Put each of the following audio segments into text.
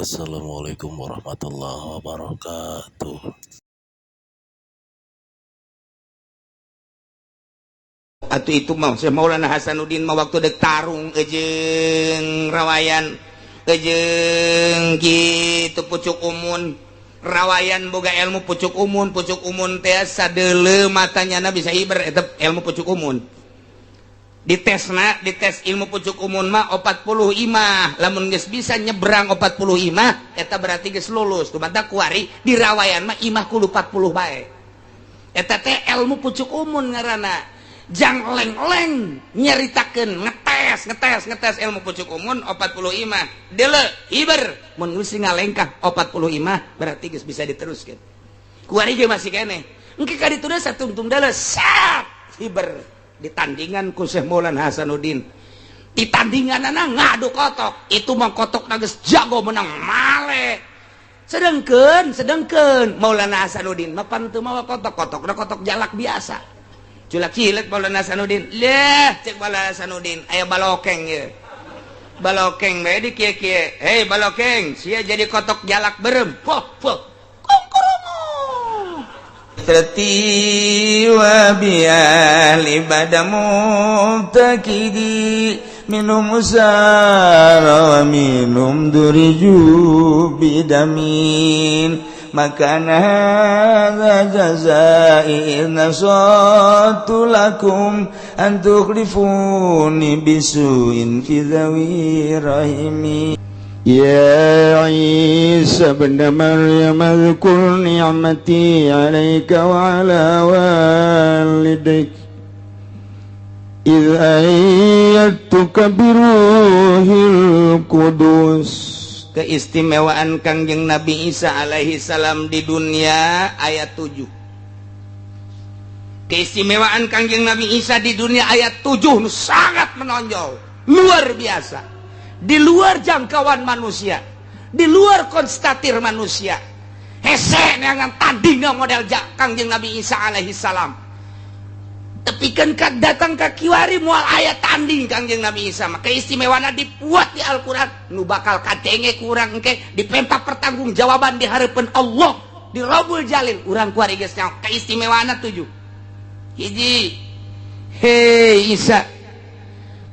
Wassalamualaikum warahmatullahi wabarakatuh. Atuh itu mah Syekh Maulana Hasanuddin mah waktu dek tarung jeung rawayan jeung kitu pucuk umun, rawayan boga ilmu pucuk umun, pucuk umun teh sadeuleu matanya bisa hiber eta ilmu pucuk umun. Ditesna, dites ilmu pucuk umun mah 40 imah, lamun geus bisa nyebrang 40 imah eta berarti geus lulus. Kumaha kuari di rawayan mah imah kudu 40 bae. Eta teh ilmu pucuk umun ngaranna. Jang leng-leng nyaritakeun ngetes ngetes ngetes ilmu pucuk umun 40 imah. Deuleu hiber mun geus ngalengkah 40 imah berarti geus bisa diteruskeun. Kuari ge masih keneh. Engke ka ditu deui satungtung deuleu sat hiber ditandingan ku Syekh Maulana Hasanuddin. Ditandinganana ngadu kotok, itu mah kotok geus jago menang male. Sedengkeun sedengkeun Maulana Hasanuddin mah pan teu mawa kotok, kotokna kotok jalak biasa. Culak cilek Maulana Hasanuddin. Leh cek Maulana Hasanuddin aya balokeng ye. Balokeng bae di kieu-kieu. Hei balokeng, sia jadi kotok jalak berem. Poh poh. Tertiwa biali badamu takidi minum usara wa minum duriju bidamin makana hadza jazai nasatu lakum an tukhlifuni bisuin fi dhawi rahimi. Ya Isa ibn Maryam اذكر نعمتي عليك وعلى والديك إذ أيدتك بروح القدس. Keistimewaan Kangjeng Nabi Isa alaihi salam di dunia ayat 7. Keistimewaan Kangjeng Nabi Isa di dunia ayat 7 sangat menonjol, luar biasa. Di luar jangkauan manusia, di luar konstatir manusia. Hese neangan tandingan model Kangjeng Nabi Isa alaihi salam. Tapi kan datang ka kiwari moal aya tanding Kangjeng Nabi Isa mah. Keistimewaanna dipuat di Al-Qur'an, nu bakal kadenge ku urang engke dipenta pertanggungjawaban di hareupeun Allah di Rabbul Jalil. Urang kuari geus nyaho keistimewaanna 7. Hiji, hei Isa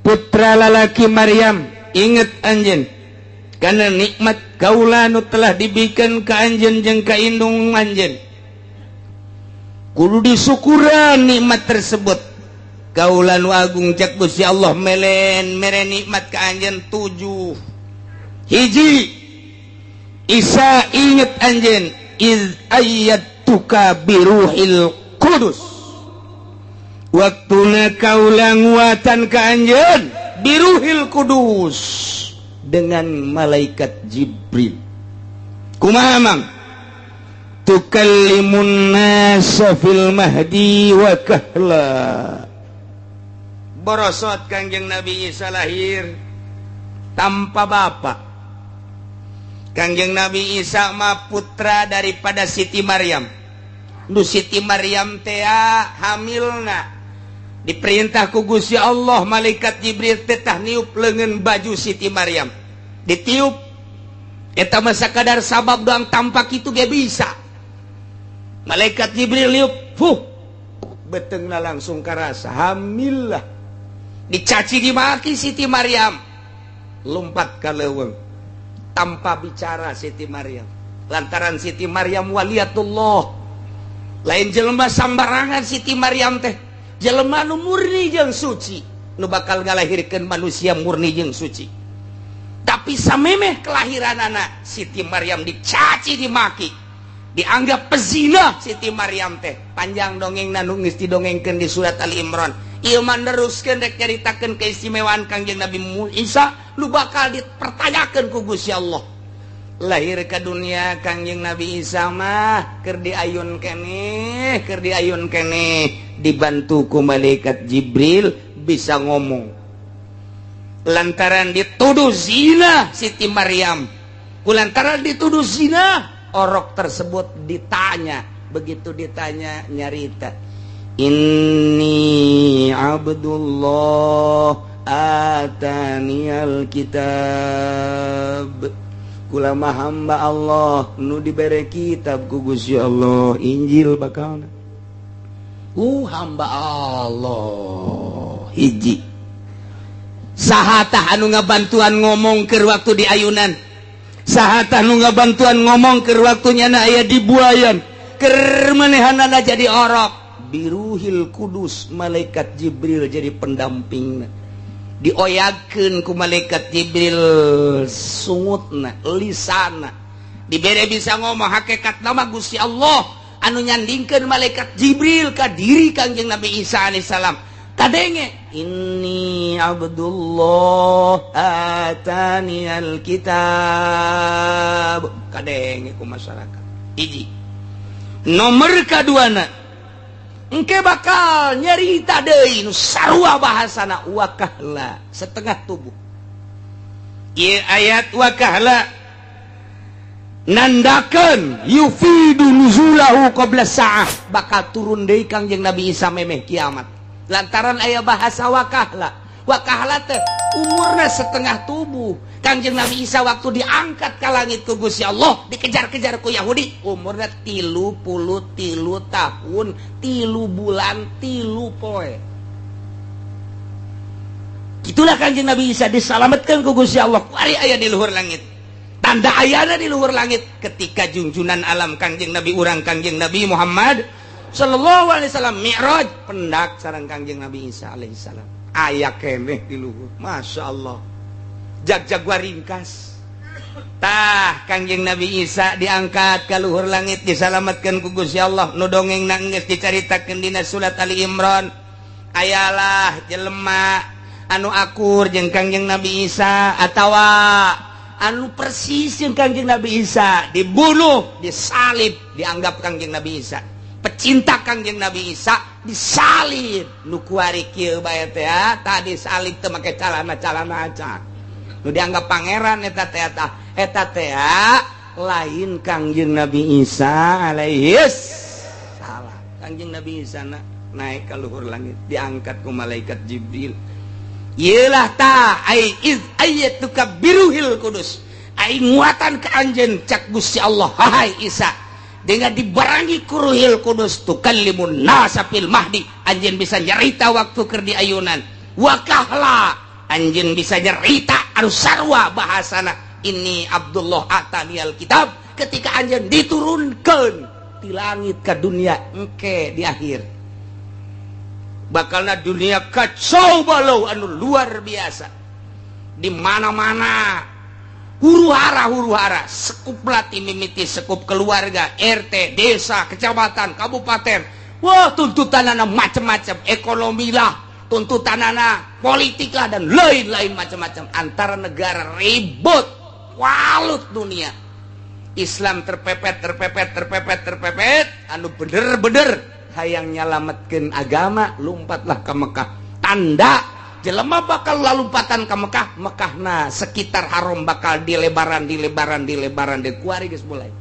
putra lalaki Maryam, inget anjeun karena nikmat kaula nu telah dibikeun ka anjeun jeung ka indung anjeun. Kudu disyukuran nikmat tersebut. Kaula nu agung cek Gusti Allah melen mere nikmat ka anjeun 7. Hiji, Isa inget anjeun iz ayyatuka biruhil qudus. Waktuna kaula nguatan ka anjeun biruhil kudus dengan malaikat Jibril. Kumaha mang? Tukallimun nasa fil mahdi wa kahla. Borosot Kangjeng Nabi Isa lahir tanpa bapak. Kangjeng Nabi Isa mah putra daripada Siti Maryam. Nu Siti Maryam teh hamilna diperintah ku Gusti Allah malaikat Jibril teh tah niup leungeun baju Siti Maryam. Ditiup eta mah sakadar sabab doang tampak itu ge bisa. Malaikat Jibril niup, fuh, beteungna langsung karasa hamil lah. Dicaci dimaki Siti Maryam, lompat ka leuweung tanpa bicara Siti Maryam. Lantaran Siti Maryam waliyatullah, lain jelema sambarangan Siti Maryam teh. Jelema nu murni jeung suci, nu bakal ngalahirkeun manusia murni jeung suci. Tapi samemeh kelahiranana Siti Maryam dicaci dimaki, dianggap pezina Siti Maryam teh. Panjang dongengna nu geus didongengkeun di surat Ali Imran. Ieu mah neruskeun rek nyaritakeun keistimewaan Kangjeng Nabi Isa nu bakal dipertanyakeun ku Gusti Allah. Lahir ke dunia Kangjeng Nabi Isa mah keur diayun keneh, keur diayun keneh, dibantu ku malaikat Jibril bisa ngomong. Lantaran dituduh zina Siti Maryam, kulantaran dituduh zina, orok tersebut ditanya. Begitu ditanya nyarita, inni Abdullah ataniyal kitab Kula mah hamba Allah nu dibere kitab ku Gusti Allah Injil bakalna. Hamba Allah hiji. Saha tah anu ngabantuan ngomong keur waktu di ayunan. Saha tah nu ngabantuan ngomong keur waktu nyana aya di buayan. Keur manehanana jadi orok. Biruhil Kudus malaikat Jibril jadi pendampingna. Dioyagkeun ku malaikat Jibril sungutna lisana dibere bisa ngomong hakikat nama Gusti Allah anu nyandingkeun malaikat Jibril ka diri Kangjeng Nabi Isa alaihissalam kadenge inni Abdullah atani alkitab kadenge ku masyarakat hiji nomor kaduana engke bakal nyerita deui nu sarua bahasana wakahla setengah tubuh. Ieu ayat wakahla nandakeun yufidu nuzulahu qabla sa'ah bakal turun deui Kangjeng Nabi Isa memeh kiamat. Lantaran aya bahasa wakahla. Wakahla teh umurna setengah tubuh. Kangjeng Nabi Isa waktu diangkat ka langit ku Gusti Allah dikejar-kejar ku Yahudi umurna 33 tahun 3 bulan 3 poe. Itulah Kangjeng Nabi Isa disalametkeun ku Gusti Allah kuari aya di luhur langit. Tanda ayana di luhur langit ketika junjunan alam Kangjeng Nabi urang Kangjeng Nabi Muhammad sallallahu alaihi wasallam mi'raj pendak sareng Kangjeng Nabi Isa alaihi salam. Aya keneh di luhur. Masya Allah. Jag-jagwa ringkas. Tah Kangjeng Nabi Isa diangkat ka luhur langit disalametkeun ku Gusti Allah. Nu dongeng geus dicaritakeun dina surat Ali Imran. Ayalah jelema anu akur jeung Kangjeng Nabi Isa atawa anu persis jeung Kangjeng Nabi Isa dibunuh, disalib, dianggap Kangjeng Nabi Isa. Pecinta Kangjeng Nabi Isa disalib. Nu kuari kieu bae teh tadi salib teu make calana-calana acan. Nu dianggap pangeran eta teh eta teh lain Kangjeng Nabi Isa alaihis salam. Kangjeng Nabi Isa naik ka luhur langit diangkat ku malaikat Jibril. Ieulah ta ai iz ayatuka biruhil kudus. Ai nguatan ka anjeun cak Gusti Allah hai Isa. Dengan dibarengi ku Ruhil Kudus tukallimun nasa fil mahdi anjeun bisa nyarita waktu keur di ayunan. Wakahla anjeun bisa nyarita anu sarua bahasana ini Abdullah atanial kitab ketika anjeun diturunkeun ti langit ka dunia engke di akhir bakalna dunia kacau balau anu luar biasa di mana-mana huru-hara sekup lati mimiti sekup keluarga RT desa kecamatan kabupaten wah tuntutanana macam-macam ekonomi lah tuntutanana politik lah dan lain-lain macam-macam antara negara ribut walut dunia Islam terpepet anu bener-bener hayang nyalametkeun agama lompatlah ke Mekah tanda jelema bakal lalumpatan ke Mekah Mekahna sekitar haram bakal dilebaran dikuari geus mulai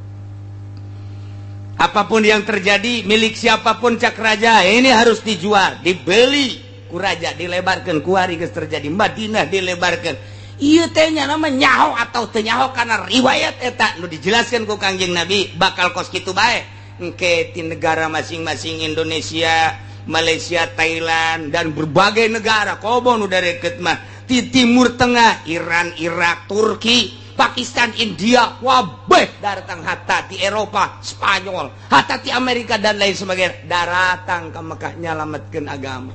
apapun yang terjadi milik siapapun cak raja ini harus dijual dibeli ku raja dilebarkeun kuari geus terjadi Madinah dilebarkeun ieu teh nya nama nyaho atau teu nyaho karena riwayat eta nu dijelaskeun ku Kangjeng Nabi bakal kos kitu bae engke ti negara masing-masing Indonesia Malaysia, Thailand dan berbagai negara komo nu dareket mah di Timur Tengah, Iran, Irak, Turki, Pakistan, India, wabeh datang hatta di Eropa, Spanyol, hatta di Amerika dan lain sebagainya daratang ke Mekah nyalametkeun agama.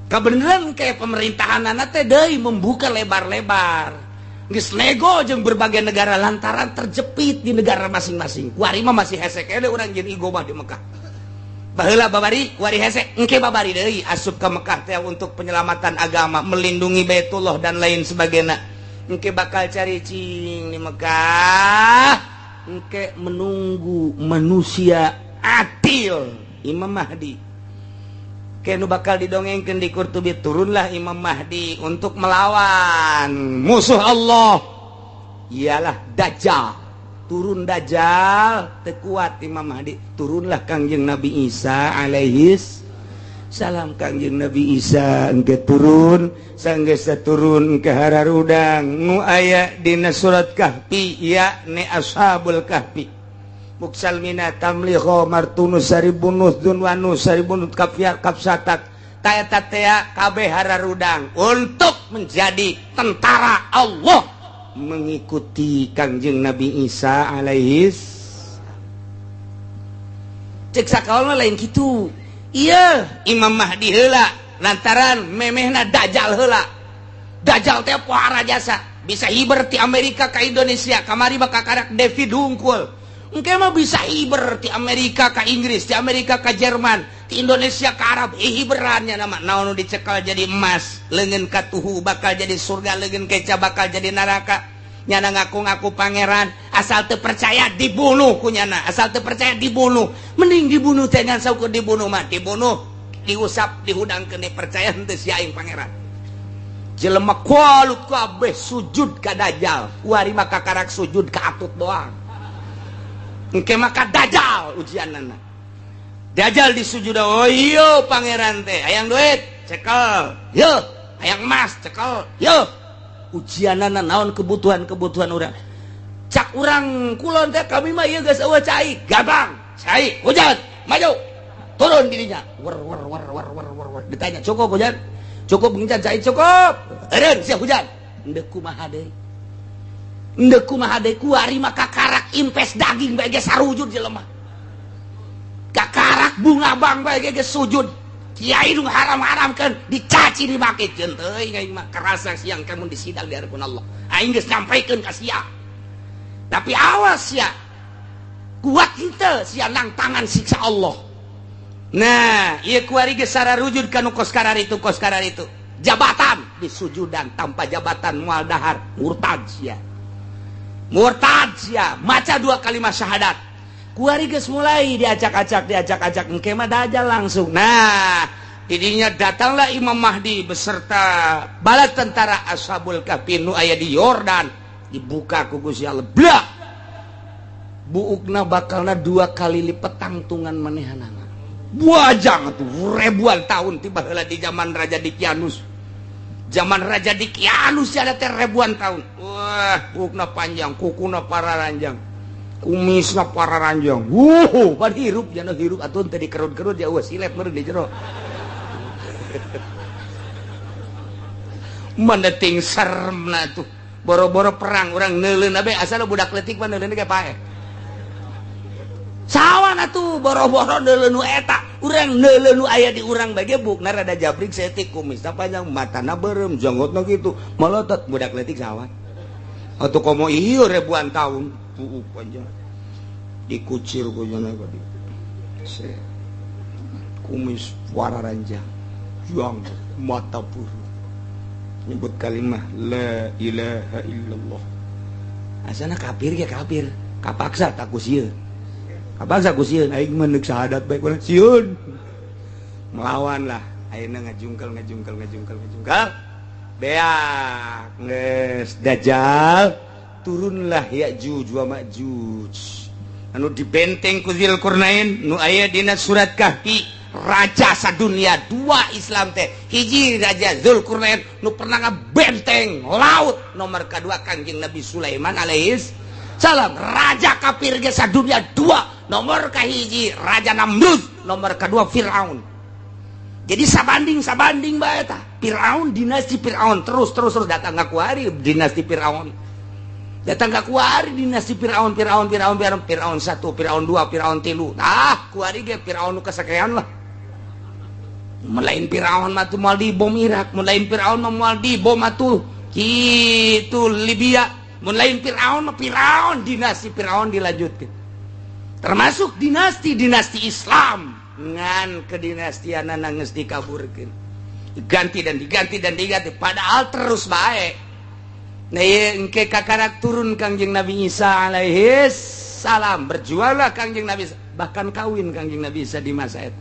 Kebenaran kayak pemerintahan teh deui membuka lebar-lebar. Geus nego jeung berbagai negara lantaran terjepit di negara masing-masing. Kuari mah masih hese keneh urang jeung igo mah di Mekah. Baheula babari kuari hese engke babari deui asup ka Mekah teh untuk penyelamatan agama, melindungi Baitullah dan lain sebagainya. Engke bakal cari cing di Mekah, engke menunggu manusia adil Imam Mahdi. Kenu bakal didongengkeun di Qurtubi turunlah Imam Mahdi untuk melawan musuh Allah ialah Dajjal. Turun Dajjal teu kuat Imam Mahdi, turunlah Kangjeng Nabi Isa alaihis Salam Kangjeng Nabi Isa engke turun, sanggeus turun ke hararudang nu aya dina surat Kahfi yakni Ashabul Kahfi. Muksalmina tamliho martunus saribunus dunwanus saribunut kafya kapsatak taeta tea kabeh hararudang untuk menjadi tentara Allah mengikuti Kangjeng Nabi Isa alaihis. Cek sakaolna lain kitu. Iya, Imam Mahdi heula lantaran memehna Dajjal heula. Dajjal teh pohara jasa, bisa hiber ti Amerika ka Indonesia, kamari mah kakarak David hungkul. Engke mah bisa hiber ti Amerika ka Inggris, ti Amerika ka Jerman, ti Indonesia ka Arab, hiberannya nama naon nu dicekal jadi emas, leungeun katuhu bakal jadi surga, leungeun keca bakal jadi neraka. Nyana ngaku-ngaku pangeran, asal teu percaya dibunuh ku nyana, asal teu percaya dibunuh. Mending dibunuh teh ngan saukur dibunuh mah, dibunuh, diusap, dihudangkeun percaya henteu sia aing pangeran. Jelema kualut kabeh sujud ka Dajjal, kuari mah kakarak sujud ka atut doang. Engke mah ka Dajjal ujianana. Dajjal disujud, oh iya pangeran teh, hayang duit, cekel. Yo, hayang emas, cekel. Yo. Ujianana naon kebutuhan-kebutuhan urang. Cak urang kulon teh kami mah ieu geus eueuh cai, gampang. Cai, hujan, maju. Turun dirinya. Wer wer wer wer wer wer wer. Ditanya, "Cukup hujan?" "Cukup hujan, cai cukup." Eureun sia hujan. Endeu kumaha deui? Endeu kumaha deui kuari mah kakarak impes daging bae geus sarujud jelema. Kakarak bunga bang bae geus sujud. Kiai nu haram-haramkeun dicaci dimake jeung teuing aing mah kerasa siang kamu disidang di hadapan Allah. Aing geus nyampaikeun ka sia. Tapi awas sia. Kuat henteu sia nang tangan siksa Allah. Nah, ieu kuari geus sararujud ka nu kos kararitu kos kararitu. Jabatan disujudan tanpa jabatan moal dahar murtad sia. Murtad sia, maca dua kalimat syahadat. Kuari geus mulai diacak-acak diacak-acak engke mah Dajjal langsung. Nah, didinya datanglah Imam Mahdi beserta bala tentara Ashabul Kahfi nu aya di Yordan, dibuka ku Gusti Allah. Blak. Buukna bakalna dua kali lipat tangtungan manehanana. Buajang atuh ribuan tahun tiba heula di zaman Raja Dikianus. Zaman Raja Dikianus ada teh ribuan tahun. Wah, buukna panjang, kukuna pararanjang. Kumisna para ranjang. Wuh, pan hirup jana hirup atuh teh dikerut-kerut ya eueuh silet meureun di jero. Meneting seremna tuh. Boro-boro perang urang neuleun bae asal budak leutik mah neuleun ge paeh. Sawan atuh boro-boro neuleun nu eta, urang neuleun nu aya di urang bae ge bukna rada jabrik saeutik kumisna panjang, matana beureum, janggotna kitu, molotot budak leutik sawan. Atuh komo ieu ribuan tahun. Buuk panjang dikucir ku jana tadi kumis warna ranjang juang mata buruk nyebut kalimah la ilaha illallah asana kafir ge kafir kapaksa tak ku sieun kapaksa ku sieun aing mah neuk syahadat bae ku sieun melawan lah ayeuna ngajungkel ngajungkel ngajungkel ngajungkel beak geus Dajjal turunlah Ya'juj wa Ma'juj anu dibenteng ku Dzulqarnain nu aya dina surat Kahfi raja sadunia dua Islam teh hiji raja Dzulqarnain nu pernah ngabenteng laut nomor kedua Kangjeng Nabi Sulaiman alaihis salam raja kafir ge sadunia dua nomor kahiji raja Namrud nomor kedua Firaun. Jadi sabanding sabanding bae tah Firaun dinasti Firaun terus terus terus datang ka kuari dinasti Firaun. Datang ka kuari dinasti Firaun Firaun Firaun Firaun Firaun 1 Firaun 2 Firaun 3. Ah kuari ge Firaun nu kasakean lah. Melain Firaun mah tuh moal dibom Irak, mun lain Firaun mah moal dibom atuh kitu Libya, mun lain Firaun mah Firaun dinasti Firaun dilanjutkeun. Termasuk dinasti-dinasti Islam ngan kedinastianana geus dikaburkeun. Diganti dan diganti dan diganti padahal terus bae. Nah, engke kakarak turun Kangjeng Nabi Isa alaihis salam, berjuanglah Kangjeng Nabi Isa, bahkan kawin Kangjeng Nabi Isa di masa eta.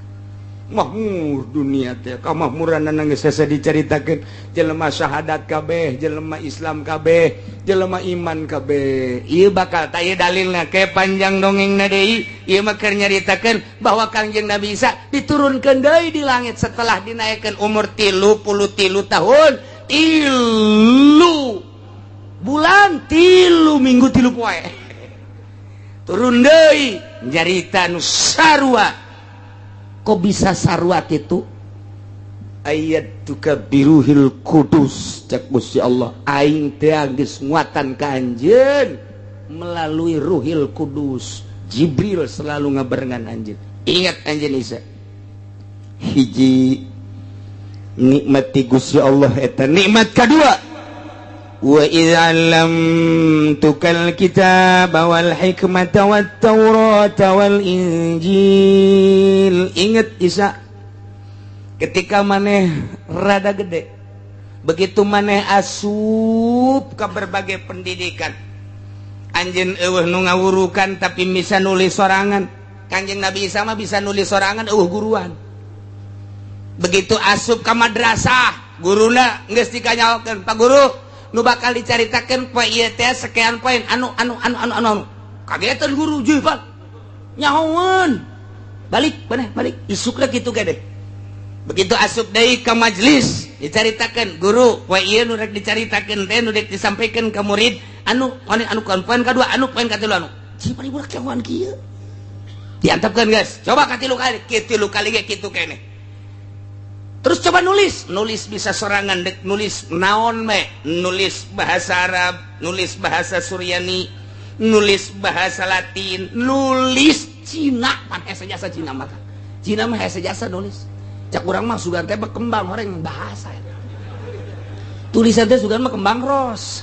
Mahmur dunia teh kamahmuranna geus hese dicaritakeun jelema syahadat kabeh, jelema Islam kabeh, jelema iman kabeh. Ieu bakal tah ieu dalilna ke panjang dongengna deui. Ieu mah keur nyaritakeun bahwa Kangjeng Nabi Isa diturunkeun deui di langit setelah dinaikkeun umur 33 tahun, 3 bulan, 3 minggu, 3 poe. Turun deui nyarita nu sarua. Kok bisa sarua kitu? Ayat tuka biruhil kudus cek Gusti Allah aing teh geus nguatan ka anjeun melalui Ruhil Kudus. Jibril selalu ngabarengan anjeun. Ingat anjeun Isa. Hiji nikmat ti Gusti Allah eta nikmat kadua. Wa idz 'allamtukal kitaba wal hikmata wat taurata wal injil. Ingat Isa, ketika maneh rada gede, begitu maneh asup ke berbagai pendidikan, anjeun eueuh nu ngawurukan tapi bisa nulis sorangan. Kanjeng Nabi Isa mah bisa nulis sorangan eueuh guruan. Begitu asup ke madrasah, guruna geus dikanyaokeun, "Pak guru, nu bakal dicaritakeun poe ieu teh sekian poin anu anu anu anu anu." Kagetan guru juh Pak. Nyahoeun. Balik maneh balik isukna kitu ge deh. Begitu asup deui ka majelis dicaritakeun guru poe ieu nu rek dicaritakeun teh nu rek disampaikan ka murid anu anu anu poin kadua anu poin katilu anu. Cing bari budak nyahoan kieu. Diantepkeun geus. Coba katilu kali, katilu kali ge kitu keneh. Terus coba nulis, nulis bisa sorangan dek nulis naon me, nulis bahasa Arab, nulis bahasa Suryani, nulis bahasa Latin, nulis Cina, pan hese jasa Cina mah. Cina mah hese jasa nulis. Cak urang mah sugan teh berkembang orang bahasa. Tulisan teh sugan mah kembang ros.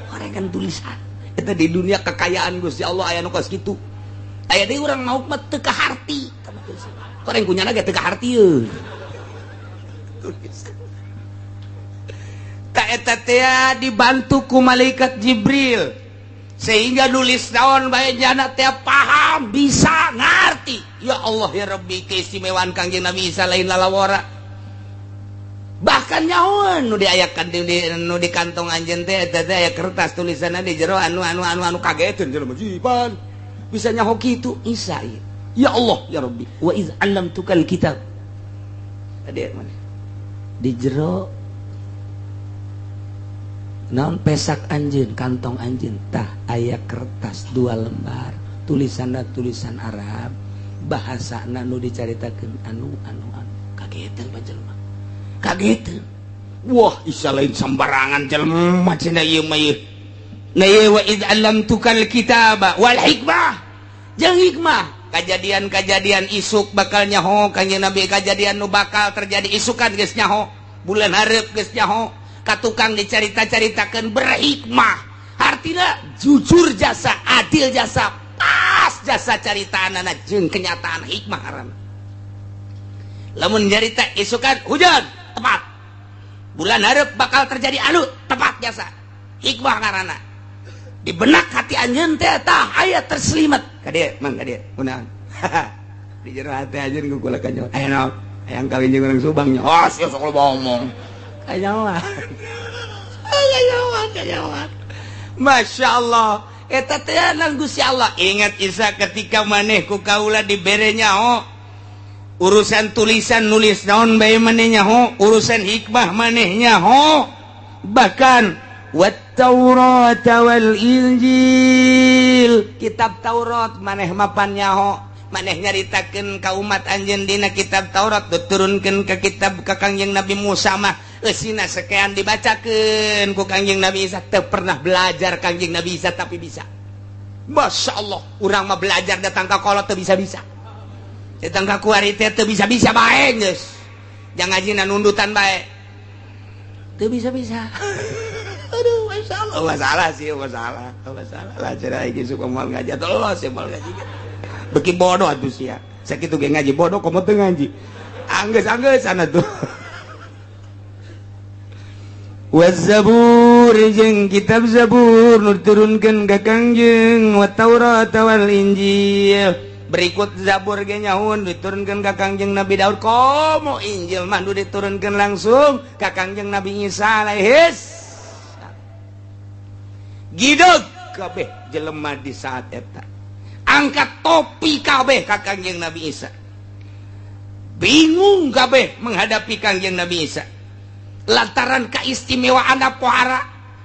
Orang kan tulisan. Eta di dunia kekayaan Gusti Allah aya nu kos kitu. Aya deui urang mauk mah teu kaharti. Orang kunyana ge teu kaharti euy. Tak eta teh dibantu ku malaikat Jibril sehingga nulis naon bae jana teh paham bisa ngarti. Ya Allah ya Rabbi, keistimewaan Kangjeng Nabi Isa lain lalawara. Bahkan nyahoan nu diayakan nu di kantong anjeun teh eta teh aya kertas tulisanna di jero anu anu anu anu kageteun jelema jiban bisa nyaho kitu Isa. Ya Allah ya Rabbi, wa iz 'allamtukal kitab. Tadi mana? Di jero naon pesak anjeun kantong anjeun tah aya kertas 2 lembar tulisanna tulisan Arab bahasana nu dicaritakeun anu anu anu kageteun pa jelema kageteun. Wah Isa lain sembarangan jelema cenah ieu mah ieu. Na ieu wa id 'allamtukal kitaba wal hikmah jeung hikmah. Kajadian-kajadian isuk bakal nyaho Kanjeng Nabi, kajadian nu bakal terjadi isukan geus nyaho, bulan hareup geus nyaho, ka tukang dicarita-caritakeun berhikmah. Artina jujur jasa, adil jasa, pas jasa caritaanana jeung kenyataan hikmah ngaranna. Lamun nyarita isukan hujan tepat, bulan hareup bakal terjadi anu tepat jasa, hikmah ngaranna. Di benak hati anjeun teh tah aya terselimet. Ka dieu mang ka dieu kunaon. Di jero hati anjeun ku kula kanyo. Aya naon? Hayang kawin jeung urang Subang nya. Oh sia sok loba omong. Kanyawan. Kanyawan, kanyawan. Masya Allah. Eta teh nang Gusti Allah. Ingat Isa ketika maneh ku kaula dibere nyaho urusan tulisan nulis naon bae maneh nyaho, urusan hikmah maneh nyaho. Bahkan wat Taurat wal Injil, kitab Taurat maneh mapan nyaho, maneh nyaritakeun ka umat anjeun dina kitab Taurat diturunkeun ka kitab ka Kangjeng Nabi Musa mah eusina sekian dibacakeun ku Kangjeng Nabi Isa. Teu pernah belajar Kangjeng Nabi Isa tapi bisa. Masya Allah, urang mah belajar datang ka kolot teu bisa-bisa, datang ka kuari teh teu bisa-bisa bae geus. Jangan ngajina nundutan bae teu bisa-bisa. Aduh, masalah, masalah sih, masalah, masalah. Lah cerah iki suka moal ngaji atau los ya moal ngaji. Beki bodoh atuh sia. Sakitu ge ngaji bodoh komo teu ngaji. Anggeus-anggeus sana tuh. Waz-Zabur jeung kitab Zabur nu diturunkeun ka Kangjeng, wa Taurat wal Injil. Berikut Zabur ge nyahueun diturunkeun ka Kangjeng Nabi Daud. Komo Injil mah nu diturunkeun langsung ka Kangjeng Nabi Isa alaihis. Gideg kabeh jelema di saat eta. Angkat topi kabeh ka Kangjeng Nabi Isa. Bingung kabeh menghadapi Kangjeng Nabi Isa. Lantaran keistimewaan pohara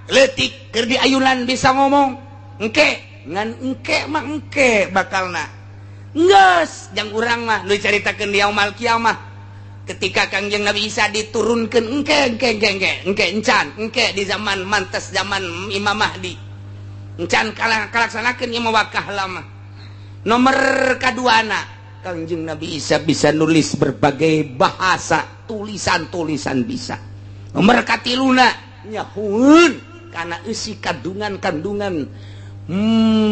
leutik keur diayunan bisa ngomong. Engke ngan engke mah engke bakalna. Geus jang urang mah nu dicaritakeun di yaumul kiamah ketika Kangjeng Nabi Isa diturunkeun engke engke engke engke engke encan engke di zaman mantes zaman Imam Mahdi encan kalaksanakeun ieu mah wakah lama. Nomor kaduana Kangjeng Nabi Isa bisa nulis berbagai bahasa, tulisan-tulisan bisa. Nomor katiluna nyahueun kana eusi kandungan-kandungan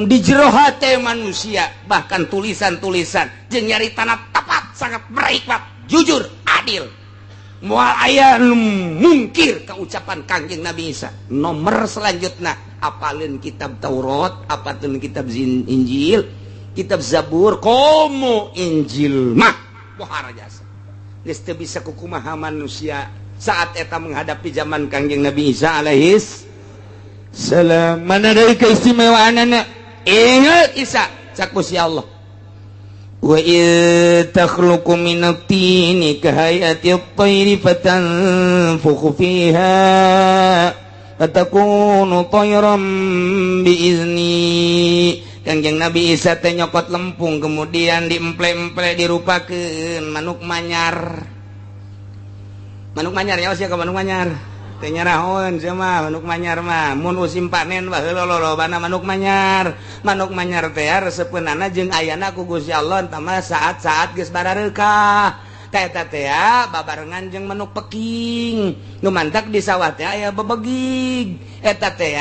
di jero hate manusia, bahkan tulisan-tulisan jeung nyaritana tepat, sangat berhikmat, jujur, adil. Moal aya nu mungkir ka ucapan Kangjeng Nabi Isa. Nomor selanjutna apaleun kitab Taurat, apaleun kitab Injil, kitab Zabur, komo Injil mah pohara jasa. Geus teu bisa kukumaha manusia saat eta menghadapi zaman Kangjeng Nabi Isa alaihis salam. Mana dari keistimewaanana? Ingat Isa cak Gusti Allah. Wa id takhluqu minat tini kahayati at-tayri fatanfukhu fiha fatakunu tayran biizni. Kangjeng Nabi Isa teh nyokot lempung kemudian diemple-emple dirupakeun manuk manyar. Manuk manyar ya sia ka manuk manyar. Teh nyarahon sia mah manuk manyar mah mun musim panen baheula lolobana manuk manyar. Manuk manyar teh resepeunana jeung ayana ku Gusti Allah entah mah saat-saat geus barareukah. Teh eta teh babarengan jeung manuk peking. Nu mantak di sawah teh aya bebegig. Eta teh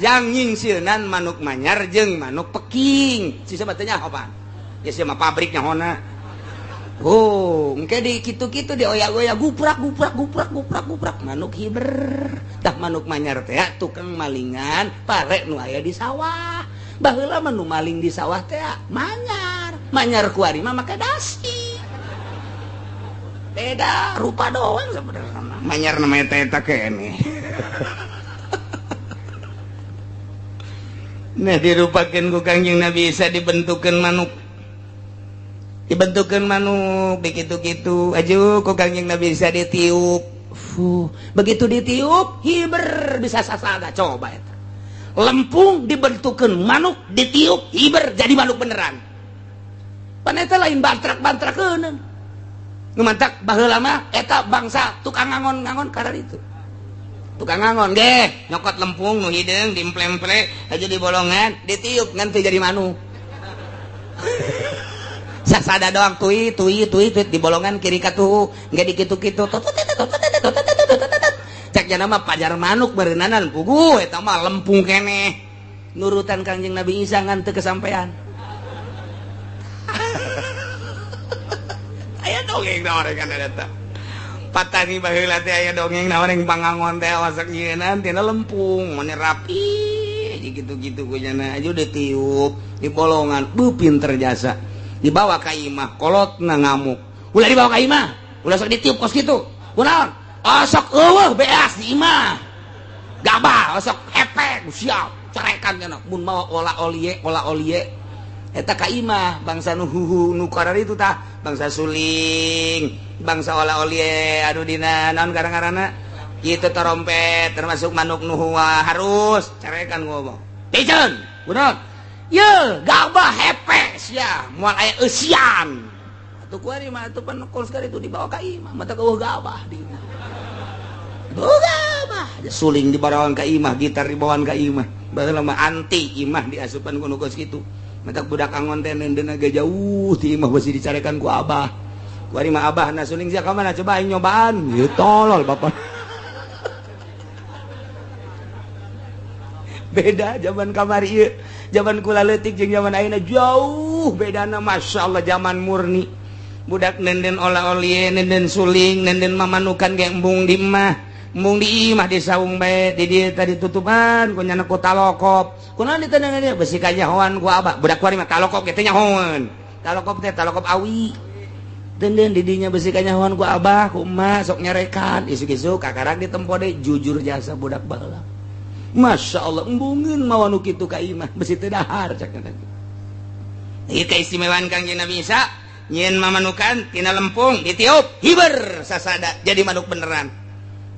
jang nyingsieunan manuk manyar jeung manuk peking. Si mah teh nyaho pan. Ya sia mah pabrik nyahona. Oh, engke di kitu-kitu dioyak-oyak guprak guprak guprak guprak guprak manuk hiber. Tah manuk manyar teh tukang malingan pare nu aya di sawah. Baheula mah nu maling di sawah teh manyar. Manyar kuari mah make dasi. Beda rupa doang sebenarnya. Manyar namanya teh eta keneh. Nah dirupakeun ku Kangjeng Nabi Isa dibentukeun manuk. Dibentukeun manuk begitu-gitu aju ku Kangjeng Nabi Isa ditiup. Fuh, begitu ditiup hiber bisa sasada coba eta. Lempung dibentukeun manuk ditiup hiber jadi manuk beneran. Pan eta lain bantrak-bantrakeun. Nu mantak baheula mah eta bangsa tukang ngangon-ngangon karar itu. Tukang ngangon ge nyokot lempung nu hideung diemple-emple aja di bolongan ditiup ngan teu jadi manuk. Sasada doang tui tui tui tui di bolongan kiri katuhu nggak dikitu-kitu cek jana mah pajar manuk berenanan puguh eta mah lempung keneh nurutan Kangjeng Nabi Isa ngan teu kesampean. Aya dongeng naon kan eta patani baheula teh aya dongeng naon yang pangangon teh wasak nyieunaan tina lempung mane rapi gitu-gitu ku jana aja ditiup di bolongan beuh pinter jasa. Dibawa ka imah kolotna ngamuk. Ulah dibawa ka imah, ulah sok ditiup kos kitu. Kunaon? Osok eueuh beas di imah. Gabah osok epek siap carekan cenah mun mawa ola olie ola olie. Eta ka imah bangsa nu huhu nu karar itu tah, bangsa suling, bangsa ola olie anu dina naon karang-karana kitu trompet termasuk manuk nu harus carekan ngomong. Piceun, kunaon? Ye, gabah hepe sia, moal aya eusian. Atuh kuari mah atuh pan kol sekali itu dibawa ka imah, mata eueuh gabah di imah. Gabah, suling dibawaan ka imah, gitar dibawaan ka imah. Baheula mah anti imah diasupan ku nu geus kitu. Mata budak angon teh neundeuna ge jauh ti imah beusi dicarekan ku abah. Kuari mah abahna suling sia ka mana coba aing nyobaan. Ieu tolol bapak. Beda zaman kamari ieu. Zaman kula leutik jeung zaman ayeuna jauh bedana masyaallah zaman murni. Budak nenden ola-olie, nenden suling, nenden mamanukan ge embung di imah. Embung di imah di saung bae di dieu tadi tutupan ku nyana ku talokop. Kunaon ditendengan ieu besi kanyahoan ku abah. Budak kuari mah talokop ge teh nyahoan. Talokop teh talokop awi. Denden didinya besi kanyahoan ku abah, ku emak sok nyarekan, isuk-isuk kakarak ditempo deui jujur jasa budak baheula. Masya Allah, embungeun mawa nu kitu ka imah, besi teu dahar cak teh. Ieu keistimewaan Kangjeng Nabi Isa, nyieun mamanukan tina lempung ditiup, hiber sasada jadi manuk beneran.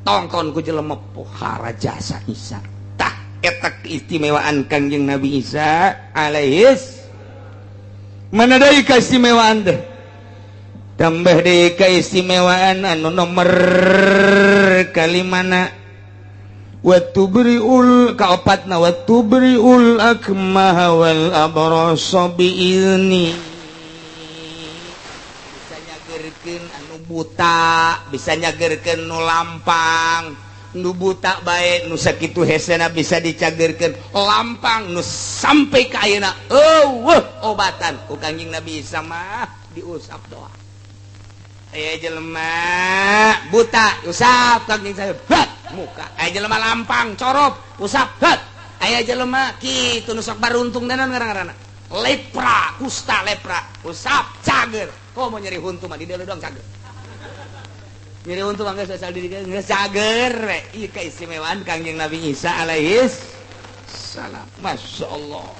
Tongton ku jelema pohara jasa Isa. Tah eta keistimewaan Kangjeng Nabi Isa alaihis. Mana deui keistimewaan teh? Tambah deui keistimewaan anu nomor kalimana wa tubriul kaopatna wa tubriul akmaha wal abrasa biizni. Bisa nyagerkeun anu buta, bisa nyagerkeun nu lampang, nu buta bae nu sakitu hesena bisa dicagerkeun, lampang nu sampai ka ayeuna eueuh obatan ku Kangjeng Nabi Isa mah diusap doa. Aya jelema buta usap Kangjeng saya bat muka, aya jelema lampang corop usap bat, aya jelema kitu nu sok baruntung danon ngaran-ngaranna lepra kusta lepra usap cager. Komo nyeri huntu mah di dieu doang cager, nyeri huntu mah geus asal di dieu geus cager we. Ieu keistimewaan Kangjeng Nabi Isa alaihis salam. Masya Allah,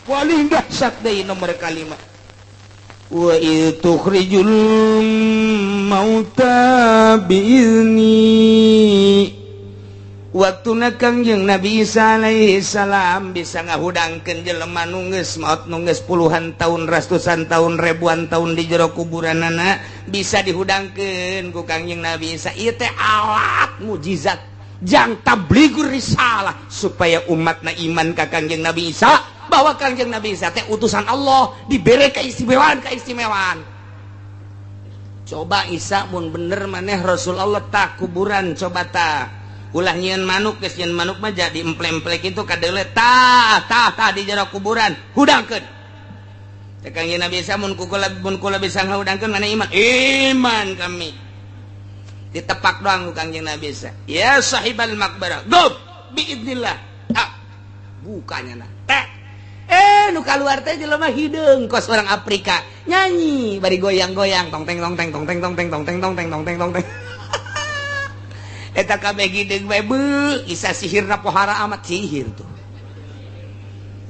paling dahsyat deui nomor kalima. Wa idh tukhrijul mauta biizni. Waktuna Kangjeng Nabi Isa alaihi salam bisa ngahudangkeun jelema nu geus maot nu geus puluhan tahun, ratusan tahun, ribuan tahun di jero kuburanana bisa dihudangkeun ku Kangjeng Nabi Isa. Ieu teh alat mujizat jang tablighur risalah supaya umatna iman ka Kangjeng Nabi Isa bahwa Kangjeng Nabi Isa teh utusan Allah, dibere keistimewaan-keistimewaan. Coba Isa mun bener maneh Rasul Allah tak kuburan coba ta. Ulah nyieun manuk geus nyieun manuk mah jadi emple-emple kitu kadeule tah tah tah di jero kuburan hudangkeun. Teh Kangjeng Nabi Isa mun kula bisa ngahudangkeun mana iman? Iman kami. Ditepak doang ku Kangjeng Nabi Isa. Ya sahibal maqbarah, gub biidznillah. Ah, bukanya nah. Teh. Nu kaluar teh jelema hideung kos orang Afrika. Nyanyi bari goyang-goyang tong teng tong teng tong teng tong teng tong teng tong teng tong teng tong teng. Eta kabeh hideung bae beuh, Isa sihirna pohara amat sihir tuh.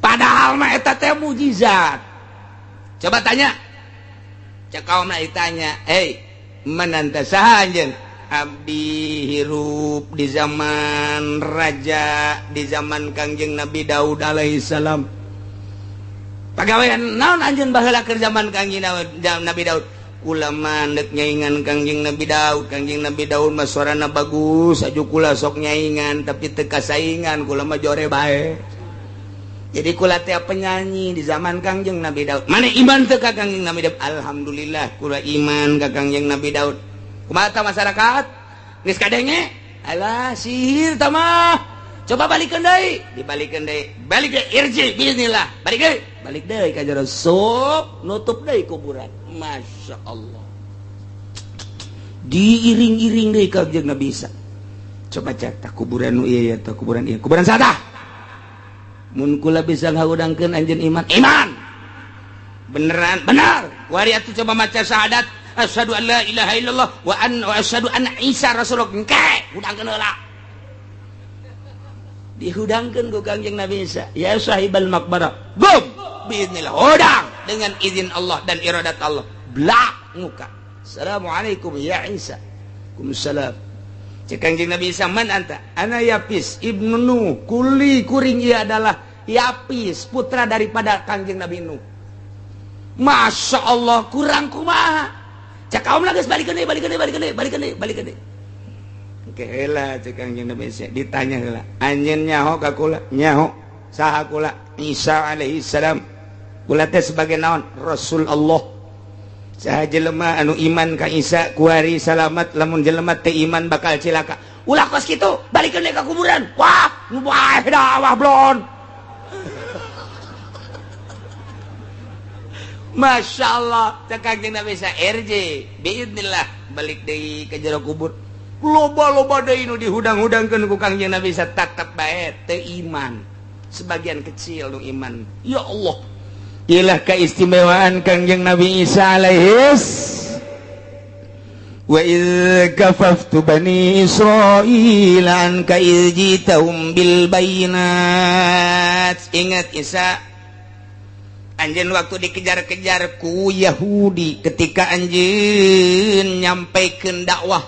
Padahal mah eta teh mujizat. Coba tanya. Cek kaumna ditanya, "Hei, mananta saha anjeun?" Abdi hirup di zaman raja, di zaman Kangjeng Nabi Daud alaihi salam. Pagawean naon anjeun baheula keur zaman Kangjeng Nabi Daud? Kula mah deuk nyaingan Kangjeng Nabi Daud. Kangjeng Nabi Daud mah suarana bagus, aju kula sok nyaingan tapi teu kasaingan, kula mah jore bae. Jadi kula teh penyanyi di zaman Kangjeng Nabi Daud. Mana iman teu ka Kangjeng Nabi Daud? Alhamdulillah kula iman ka Kangjeng Nabi Daud. Kumaha ta masyarakat? Geus kadenge? Alah sihir ta mah. Coba balikeun deui, dibalikeun deui. Balik deui irji bismillah. Balik deui. Balik deui ka jero sup, nutup deui kuburan. Masya Allah. Diiring-iring deui ka Kangjeng Nabi Isa. Coba cek tah kuburan nu ieu ya tah kuburan ieu. Kuburan saha? Mun kula bisa ngahudangkeun anjeun iman. Iman. Beneran, benar. Wari atuh coba maca syahadat. Asyhadu an la ilaha illallah wa an wa asyhadu anna Isa rasulullah. Engke hudangkeun heula. Dihudangkeun ku Kangjeng Nabi Isa. Ya sahibal maqbarah. Gum biiznillah. Hudang dengan izin Allah dan iradat Allah. Blak muka. Assalamualaikum ya Isa. Waalaikumsalam. Cek Kangjeng Nabi Isa, man anta? Ana Yapis ibnu Nuh. Kuli kuring ia adalah Yapis, putra daripada Kangjeng Nabi Nuh. Masya Allah, kurang kumaha. Cek kaum geus balikeun deui, balikeun deui, balikeun deui, balikeun deui, balikeun deui. Oke heula cek Kangjeng Nabi Isa, ditanya heula. Anjeun nyaho ka kula? Nyaho. Saha kula? Isa alaihi salam. Kula teh sebagai naon? Rasul Allah. Saha jelema anu iman ka Isa kuari salamat, lamun jelema teu iman bakal cilaka. Ulah kos kitu, balikeun deui ka kuburan. Wah, nu bae dah wah blon. Masya Allah, cek Kangjeng Nabi Isa RJ biidznillah balik deui ka jero kubur. Loba-loba deui nu dihudang-hudangkeun ku Kangjeng Nabi Isa tetep bae teu iman. Sebagian kecil nu iman. Ya Allah. Ilah keistimewaan Kangjeng Nabi Isa alaihis. Wa idz kafaftu bani Israil anka idz jitahum bil bayinat. Ingat Isa, anjeun waktu dikejar-kejar ku Yahudi ketika anjeun nyampaikeun dakwah,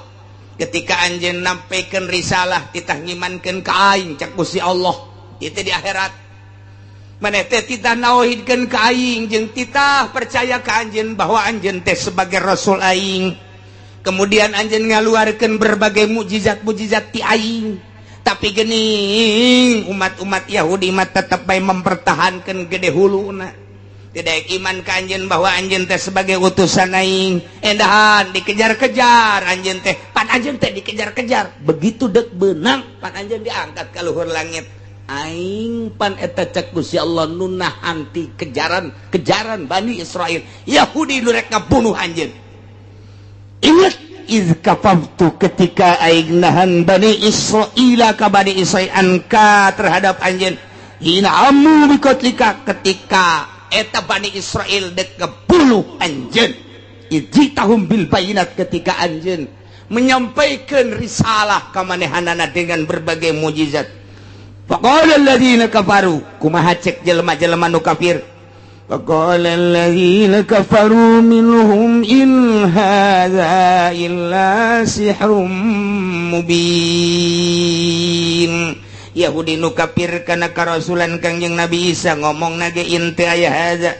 ketika anjeun nyampaikeun risalah, titah ngimankeun ka aing cak Gusti Allah, itu di akhirat. Maneh teh titah nauhidkeun ka aing jeung titah percaya ka anjeun bahwa anjeun teh sebagai rasul aing. Kemudian anjeun ngaluarkeun berbagai mukjizat-mukjizat ti aing. Tapi geuning umat-umat Yahudi mah tetep bae mempertahankeun gede huluna. Tidak iman ka anjeun bahwa anjeun teh sebagai utusan aing. Endahan dikejar-kejar anjeun teh, pan anjeun teh dikejar-kejar. Begitu dek beunang pan anjeun diangkat ka luhur langit. Aing pan eta cek Gusti Allah nu nahan ti kejaran-kejaran Bani Israil. Yahudi nu rek ngabunuh anjeun. Ingat iz kafaftu ketika aing nahan Bani Israila ka Bani Israil anka terhadap anjeun hina amu bikotlika ketika eta Bani Israil dek ngebunuh anjeun. Ijitahum bil bayinat ketika anjeun menyampaikan risalah ka manehanana dengan berbagai mukjizat. Faqala alladziina kafaru kumaha cek jelema-jelema nu kafir. Faqala alladziina kafaru minhum in hadza illa sihrum mubin. Yahudi nu kafir kana karasulan Kangjeng Nabi Isa ngomong nage in teu aya hadza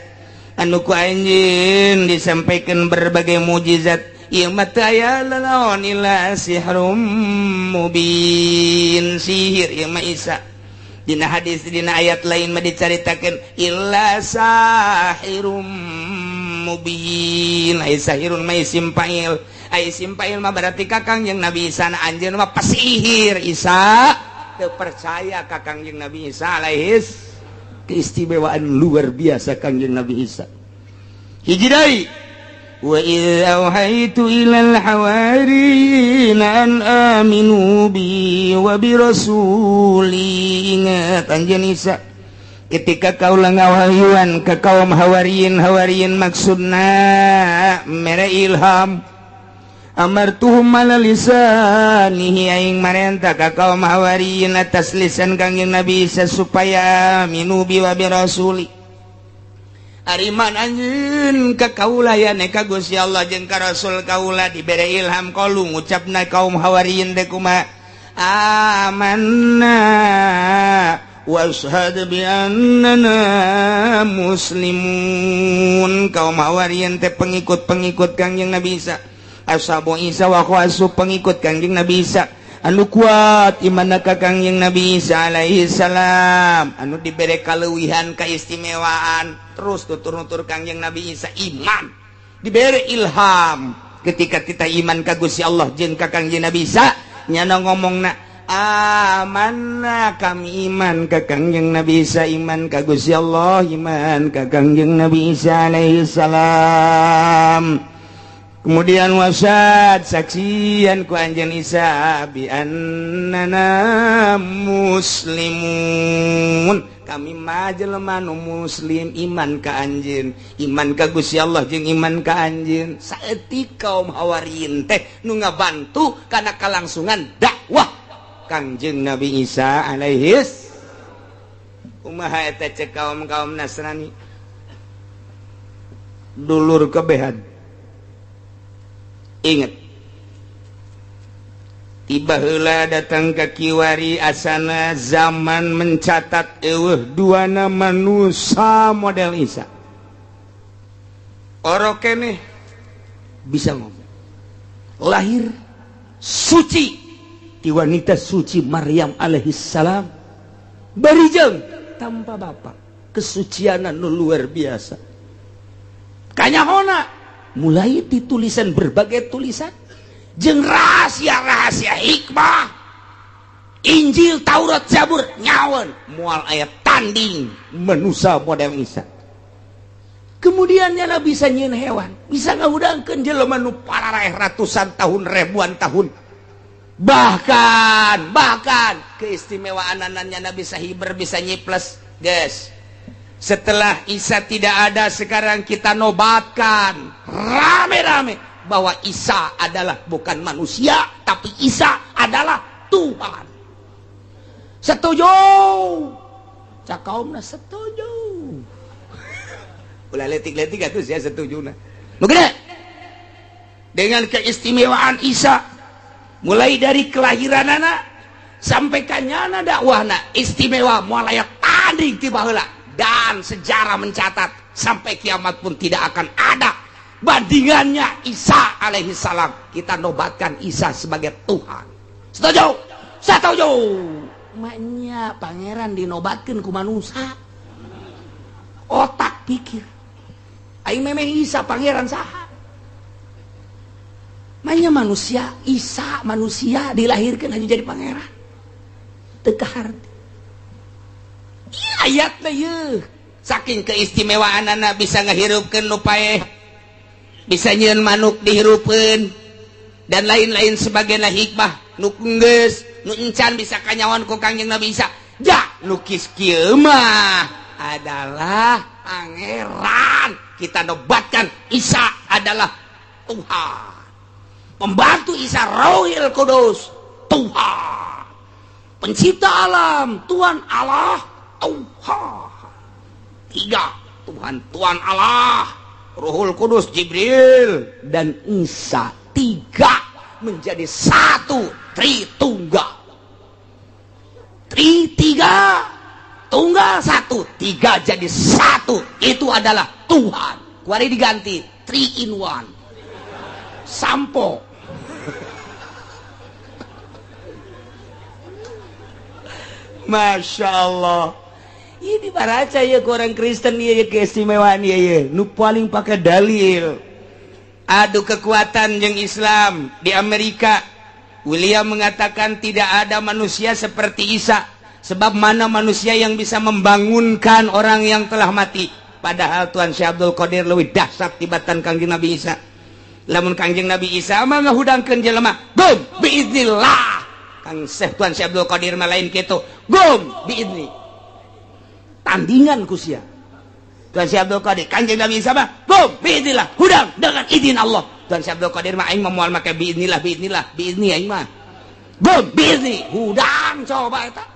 anu ku anjeun disampaikan berbagai mukjizat ieu mah teu aya lalaon illa sihrum mubin, sihir ieu mah Isa. Dina hadis dina ayat lain mah dicaritakeun illa sahirum mubin. Ai sahirun mah isim fa'il, ai isim fa'il mah berarti ka Kangjeng Nabi Isa na anjeun mah pasihir. Isa teu percaya ka Kangjeng Nabi Isa alaihis. Keistimewaan luar biasa Kangjeng Nabi Isa. Hiji deui, wa idz auhaitu ilal hawariyina an aminu bi wa bi rasuli. Ingat anjeun Isa ketika kaula ngawahyuan ka kaum hawariyin, hawariyin maksudna mere ilham. Amartuhum ala lisanihi aing marenta ka kaum hawariyin atas lisan Kangjeng Nabi Isa supaya aminu bi wa bi rasuli. Ariman anjeun ka kaula ya ka Gusti Allah jeung ka Rasul kaula dibere ilham kalu ngucapna kaum hawariyin teh kumaha amanna washhad bi annana muslimun. Kaum hawariyin teh pengikut-pengikut Kangjeng Nabi Isa, ashabu Isa wa khawasu pengikut Kangjeng Nabi Isa anu kuat imanna ka Kangjeng Nabi Isa alaihi salam, anu dibere kaleuwihan keistimewaan terus tutur-nutur Kangjeng Nabi Isa iman dibere ilham ketika kita iman ka Gusti Allah jeung ka Kangjeng Nabi Isa nyana ngomongna amanna kami iman ka Kangjeng Nabi Isa, iman ka Gusti Allah, iman ka Kangjeng Nabi Isa alaihi salam. Kemudian wasad saksian ku anjeun Isa bi annana muslimun. Kami mah jelema nu muslim iman ka anjeun, iman ka Gusti Allah jeung iman ka anjeun. Saeutik kaum hawariyin teh nu ngabantu kana kalangsungan dakwah Kangjeng Nabi Isa alaihis. Kumaha eta cek kaum-kaum Nasrani? Dulur kebehan. Ingat tiba heula datang ke kiwari asana zaman mencatat eueuh dua nama manusia model Isa. Orok keneh bisa ngomong, lahir suci ti wanita suci Maryam alaihissalam, barijeng tanpa bapak, kesucianan nu luar biasa. Kanyahona mulai ditulisan berbagai tulisan jeung rahasia-rahasia hikmah Injil, Taurat, Zabur nyawan moal aya tanding manusia model Isa. Kemudian nyana bisa nyieun hewan, bisa ngahudangkeun jelema nu pararaeh ratusan tahun, ribuan tahun. Bahkan keistimewaan nyana bisa hiber, bisa nyiples, guys. Setelah Isa tidak ada, sekarang kita nobatkan rame-rame bahwa Isa adalah bukan manusia, tapi Isa adalah Tuhan. Setuju? Cak kaumna setuju. Ulah letik-letik atuh sia setujuna. Nu gede. Dengan keistimewaan Isa mulai dari kelahiranana sampai kanyana dakwahna istimewa, moal aya tanding ti baheula, dan sejarah mencatat sampai kiamat pun tidak akan ada bandingannya Isa alaihi salam. Kita nobatkan Isa sebagai Tuhan. Setuju? Setuju. Maknya pangeran dinobatkan ku manusia. Otak pikir. Aing memeh Isa pangeran saha? Maknya manusia, Isa manusia dilahirkan hanya jadi pangeran. Teu kaharti. Ayatna yeuh. Saking keistimewaanana bisa ngahirupkeun nu paeh, bisa nyieun manuk dihirupeun dan lain-lain sebagainya hikmah nu geus nu encan bisa kanyawan ku Kangjeng Nabi Isa. Ja lukis kieu mah adalah pangeran. Kita nobatkan Isa adalah Tuhan. Pembantu Isa Rohil Kudus Tuhan. Pencipta alam Tuhan Allah Tuhan. Tiga Tuhan, Tuhan Allah, Ruhul Kudus Jibril dan Isa, tiga menjadi satu, Tritunggal. Tri tiga, tunggal satu, tiga jadi satu, itu adalah Tuhan. Kuari diganti 3 in 1. Sampo. Masya Allah. Ini baraca ya ke orang Kristen ya keistimewaan ya ya. Nu paling pakai dalil. Adu kekuatan yang Islam di Amerika. William mengatakan tidak ada manusia seperti Isa. Sebab mana manusia yang bisa membangunkan orang yang telah mati. Padahal Tuhan Syekh Abdul Qadir leuwih dahsyat tibatan Kangjeng Nabi Isa. Lamun Kangjeng Nabi Isa mah ngahudangkeun jelema, gum biiznillah. Kang Syekh Tuhan Syekh Abdul Qadir mah lain kitu, gum biizni. Tandingan ku sia. Tuhan Syekh Abdul Qadir, Kangjeng Nabi Isa mah gum biiznillah, hudang dengan izin Allah. Tuhan Syekh Abdul Qadir mah aing mah moal make biiznillah, biiznillah, biizni aing mah. Gum biizni, hudang coba eta.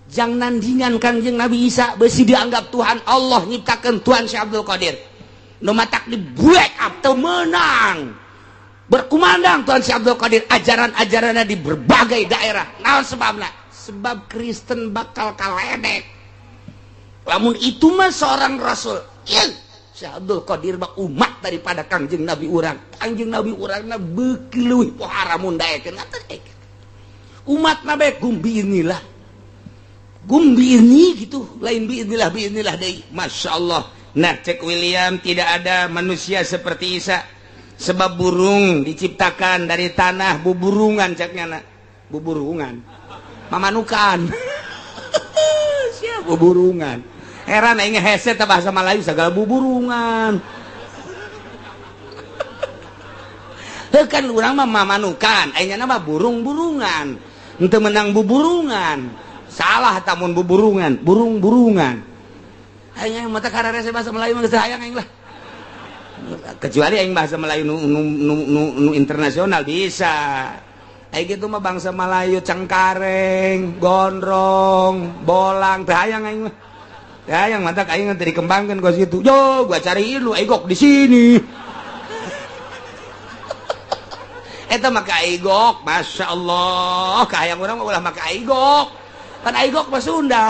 Jang nandingan Kangjeng Nabi Isa besi dianggap Tuhan Allah nyiptakeun Tuhan Syekh Abdul Qadir. Nu matak di break up teu meunang. Berkumandang Tuhan Syekh Abdul Qadir ajaran-ajaranna di berbagai daerah. Naon sebabna? Sebab Kristen bakal kaledek. Lamun itu mah seorang rasul. Ieu Syekh Abdul Qadir mah umat daripada Kangjeng Nabi urang. Kangjeng Nabi urangna beuki leuwih pohara mun daekeun. Umat nabe gumbi inilah. Gum biizni gitu, lain biiznillah biiznillah deui. Masya Allah. Nah, cek William tidak ada manusia seperti Isa. Sebab burung diciptakan dari tanah, buburungan ceknya nak. Buburungan. Mamanukan. Siap buburungan. Heran aing hese teh bahasa Melayu segala buburungan. Heuh kan urang mah mamanukan, aing mah burung-burungan. Henteu menang buburungan. Salah tamun buburungan, burung-burungan. Aing mata kararese bahasa Melayu mah geus hayang aing lah. Kecuali aing bahasa Melayu nu internasional bisa. Aing kitu mah bangsa Melayu cengkareng, gondrong, bolang teu hayang aing mah. Teu hayang mata aing teh dikembangkeun ka situ. Yo, gua cariin lu aigok di sini. Eta mah ka aigok, masyaallah, kahayang urang mah ulah maka aigok. Pan aigok mah Sunda.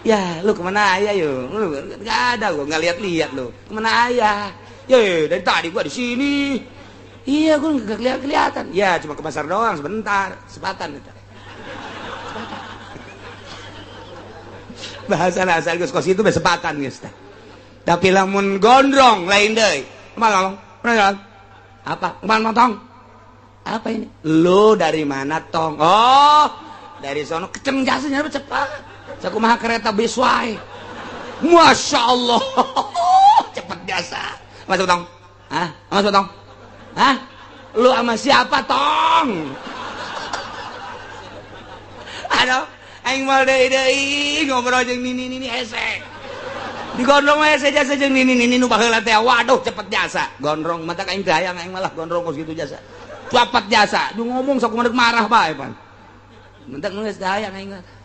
Ya, lu kemana ayah yo? Lu enggak ada gua enggak lihat-lihat lu. Kemana ayah? Ye, dari tadi gua di sini. Iya, gua enggak kelihatan. Ya, cuma ke pasar doang sebentar, sepatan itu. Sepatan. Bahasa asal geus kos itu sepatan geus teh. Tapi lamun gondrong lain deui. Kumaha ngomong? Apa? Kumaha tong? Apa ini? Lu dari mana tong? Oh, dari sono keceng jasanya cepat. Sakumaha kereta bis wae. Masya Allah, cepet jasa. Masuk tong? Hah? Masuk tong? Hah? Lu sama siapa tong? Aduh, Aing moal deui deui ngobrol jeung nini-nini hese. Digondrong we hese jasa jeung nini-nini nu baheula teh. Waduh cepet jasa. Gondrong mata aing teh hayang aing malah gondrong kos kitu jasa. Cepet jasa. Du ngomong sok kumaha marah bae pan. Mentak geus hayang aing mah.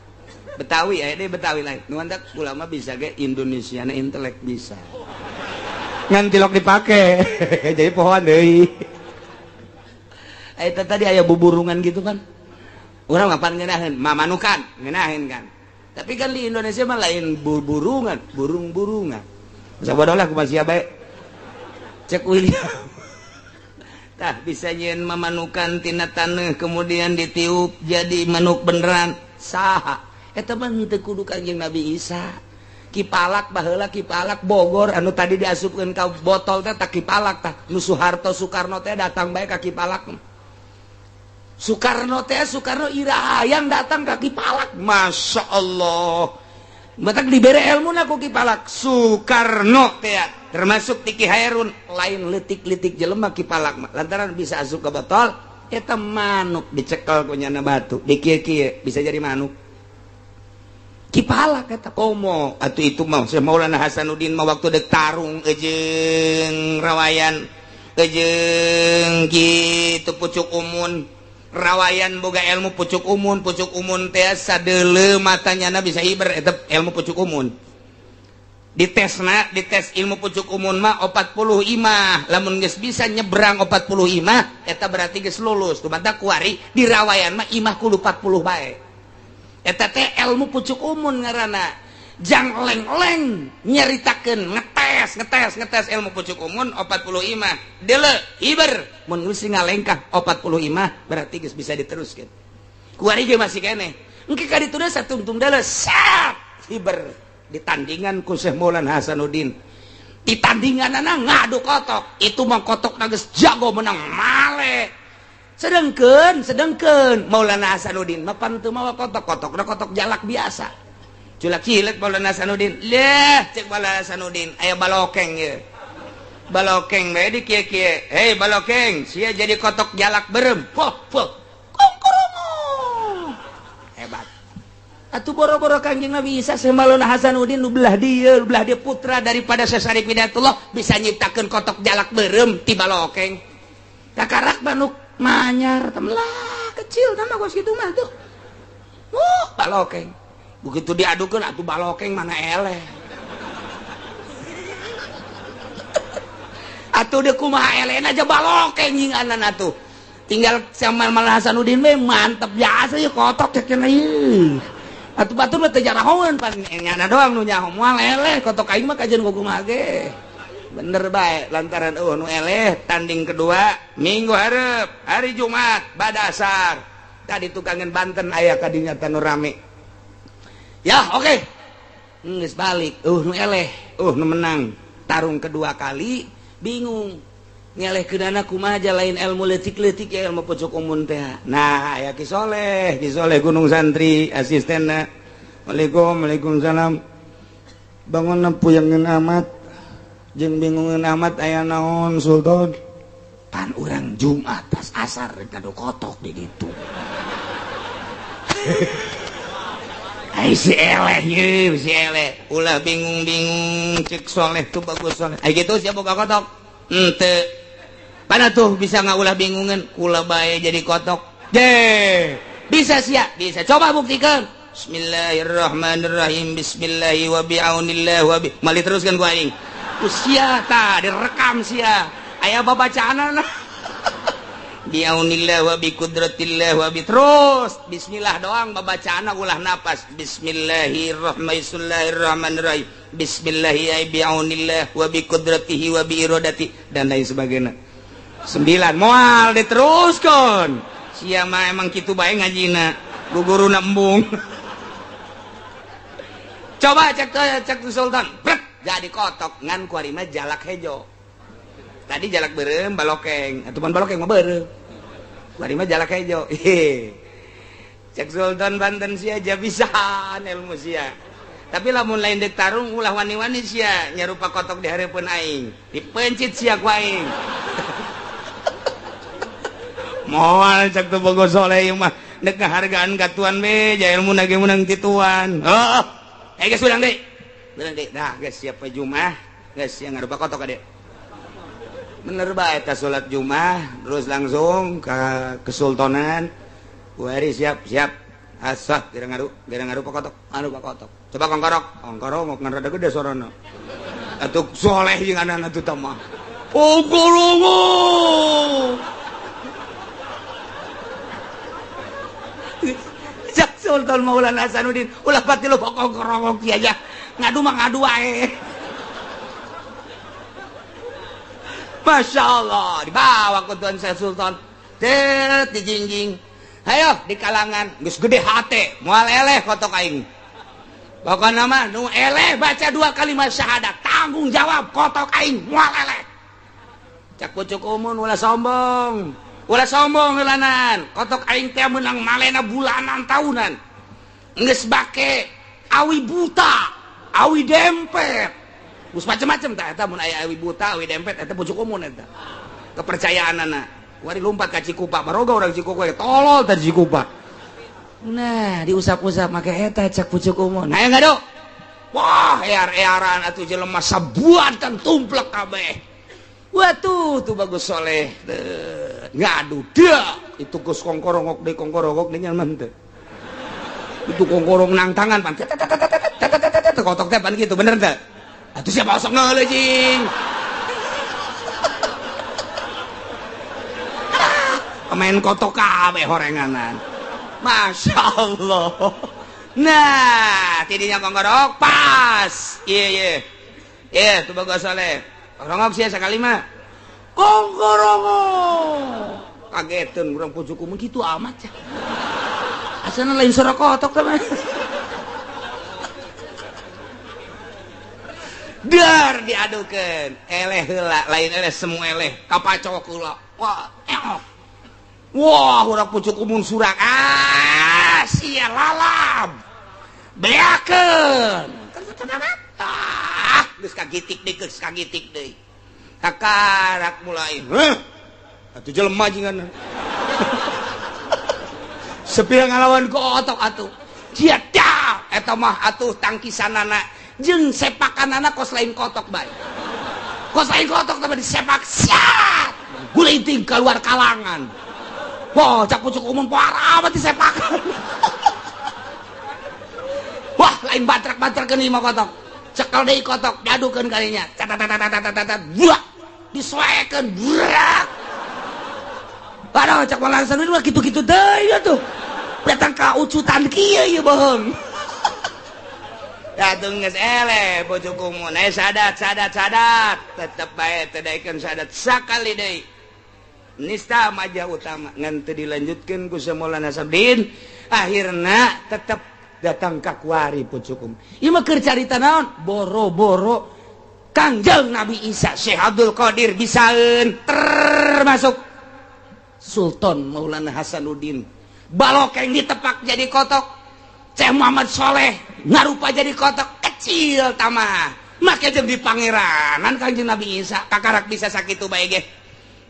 Betawi aya deui Betawi lain. Nu mantak ulama bisa ge Indonesia na intelek bisa. Ngan tilok dipake. Jadi pohoan deui. Eta tadi aya buburungan gitu kan. Urang mapan ngeunaheun, mamanukan ngeunaheun kan. Tapi kan di Indonesia mah lain burungan, burung-burungan. Sabodoh lah kumaha sia bae. Cek William. Tah bisa nyieun mamanukan tina taneuh kemudian ditiup jadi manuk beneran. Saha? Eta mah henteu kudu Kanjeng Nabi Isa. Kipalak baheula Kipalak Bogor anu tadi diasupkeun ka botol teh tah Kipalak tah nu Soeharto Soekarno teh datang bae ka Kipalak. Soekarno teh Soekarno iraha yang datang ka Kipalak. Masya Allah. Matak dibere ilmuna ku Kipalak. Soekarno teh termasuk Tiki Hairun lain leutik-leutik jelema Kipalak mah lantaran bisa asup ke botol eta manuk dicekel ku nyana batu dikieu-kieu bisa jadi manuk. Kipalak eta komo atuh itu mah Syekh Maulana Hasanuddin mah waktu dek tarung jeung rawayan jeung kitu pucuk umun rawayan boga ilmu pucuk umun teh sadeuleu matanyana bisa hiber eta ilmu pucuk umun ditesna dites ilmu pucuk umun mah 40 imah lamun geus bisa nyebrang 40 imah eta berarti geus lulus kumaha kuari di rawayan mah imah kudu 40 bae. Eta teh ilmu pucuk umun ngaranna jang leng-leng nyaritakeun ngetes ilmu pucuk umun 40 imah deuleu hiber mun geus ngalengkah 40 imah berarti geus bisa diteruskeun kuari ge masih keneh engke ka ditu satungtung deuleu sap hiber ditandingan ku Syekh Maulana Hasanuddin ditandinganana ngadu kotok itu mah kotokna geus jago menang male. Sedengkeun Maulana Hasanuddin mah pan teu mawa kotok, kotokna kotok jalak biasa. Culak cilet Maulana Hasanuddin. Leh, cek Maulana Hasanuddin aya balokeng ieu. Balokeng bae di kieu-kieu. Hei balokeng, sia jadi kotok jalak berem. Poh, poh. Kongkorong. Hebat. Atuh boro-boro Kanjeng Nabi Isa Syekh Maulana Hasanuddin nu belah dieu putra daripada Syekh Syarif Hidayatullah bisa nyiptakeun kotok jalak berem ti balokeng. Kakarak manuk manyar temelah kecil nama gos gitu mah tuh. Balokeng. Begitu diadukeun atuh balokeng mana eleh. Atuh deui kumaha elehna aja balokeng nyinganan atuh. Tinggal sama Maulana Hasanuddin we mantep biasa ieu kotok cek cenah ieu. Atuh batur mah teu jarahoeun pan nyana doang nu nyaho moal eleh kotok aing mah kajeun kumaha ge. Bener baik lantaran nu eleh tanding kedua minggu hareup hari Jumat badasar tadi tukangan Banten aya kadinya tanu rame ya oke geus balik nu eleh nu menang tarung kedua kali bingung ngeleh keunana kumaha aja lain ilmu leutik-leutik ya ilmu pucuk umun teh. Nah aya Ki Soleh Gunung Santri asistenna. Waalaikumsalam waalaikumsalam bangunna puyangeun amat jeung bingungeun amat aya naon Sultan pan urang Jumat tas asar rek ngadu kotok di ditu. Ai si eleh ieu si eleh ulah bingung-bingung cek Soleh tuh bagus Soleh ai kitu sia boga kotok henteu pana tuh bisa ngaulah bingungeun kula bae jadi kotok je bisa sia bisa coba buktikan. Bismillahirrahmanirrahim bismillahi wa bi'aunillah wa bi mali teruskan ku aing usia ta direkam sia aya babacaanana biaunillah wa bi qudratillah wa bi terus bismillah doang babacaanna ulah napas bismillahirrahmanirrahim bismillahi biaunillah wa bi qudratihi wa bi iradati dan lain sebagainya. 9 moal diteruskeun sia mah emang kitu bae ngajina guguruna embung. Coba cek Sultan brek jadi kotok ngan kuari mah jalak hejo. Tadi jalak beureum balokeng, atuh mun balokeng mah beureum. Kuari mah jalak hejo. Cek Sultan Banten sia aja bisaan ilmu sia. Tapi lamun lain dek tarung ulah wani-wani sia nyarupa kotok di hareupeun aing. Dipencit sia ku aing. Moal cek teu bogo soleh ieu mah. Dek ngahargaan ka tuan be, ja ilmu na ge meunang ti tuan. Oh, geus urang deui. Urang deui. Dah geus siap we Jumat, geus yang ngarupa kotok ade. Bener bae eta salat Jumat terus langsung ke Kesultanan. Wari siap siap. Asah kira ngaru kotok, anu kotok. Coba kongkorok, kongkorok ngan rada gede sorana. Atuh soleh jeung anak-anak atuh tah mah. Kongkorok. Cak Sultan Maulana Hasanuddin, ulah pati lo kongkorok kieu aja. Ngadu mah ngadu wae. Masya Allah, dibawa ke Tuan Syekh Sultan. Tet dijingjing. Hayo di kalangan geus gede hate, moal eleh kotok aing. Pokona mah nu eleh baca 2 kalimat syahadat, tanggung jawab kotok aing moal eleh. Cak pucuk umun ulah sombong. Ulah sombong heulanan. Kotok aing teh meunang malena bulanan tahunan. Geus bake awi buta, awi dempet. Geus macem-macem tah eta mun aya awi buta, awi dempet eta pucuk umun eta. Kepercayaanana. Wari lompat ka Cikupa, baroga urang Cikupa tolol tadi Cikupa. Nah, diusap-usap make eta cak pucuk umun. Hayang ngadu. Wah, ear-earan atuh jelema sabuatan tumplek kabeh. Watuh, tuh bagus soleh. Ngadu dia. Itu geus kongkorongok deui kongkorongok deui nyaman teh. Itu kongkorong nang tangan pan. Kotok teh pan kitu bener teh. Atuh siapa osok ngeuleuh jing. Pemain kotok kabeh horenganan. Masya Allah. Nah, tidinya kongkorok pas. Iya iya. Iya, tuh bagus soleh. Kongkorok sih sekali mah. Kongkorok. Kageteun urang pucuk umum kitu amat ya. Asana lain suara kotok teh mah. Dar diadukeun. Eleh heula, lain eleh semua eleh. Kapacok heula. Wah, eok. Wah, urang pucuk umun surak. Ah, sia lalab. Beakeun. Ah, geus kagitik deui, geus kagitik deui. Kakarak mulai. Heuh. Atuh jelema jingan. Sepira ngalawan kotok atuh. Sia dah, eta mah atuh tangkisanana jeung sepakanana kos lain kotok bae. Kos lain kotok tapi disepak siat. Gulinting keluar kalangan. Wah, cak pucuk umum parah amat disepakan. Wah, lain batrak-batrakeun ieu mah kotok. Cekel deui kotok, diadukeun kalinya. Tat buah. Disoekeun, burak. Aduh, cak Maulana Hasanuddin mah kitu-kitu deui atuh. Datang ka ucutan kieu ieu bohong. Atuh geus eleh pucuk umum. Sadat sadat sadat, tetep bae teu daekeun sadat sakali deui. Nista majah utama ngan teu dilanjutkeun ku Maulana Hasanuddin, akhirna tetep datang ka kuari pucukum. Ieu mah keur carita naon? Boro-boro Kangjeng Nabi Isa Syekh Abdul Qadir bisaeun termasuk Sultan Maulana Hasanuddin. Balokeng ditepak jadi kotok. Syekh Muhammad Soleh ngarupa jadi kotok kecil tamah. Make jeung di pangeranan Kangjeng Nabi Isa kakarak bisa sakitu bae ge.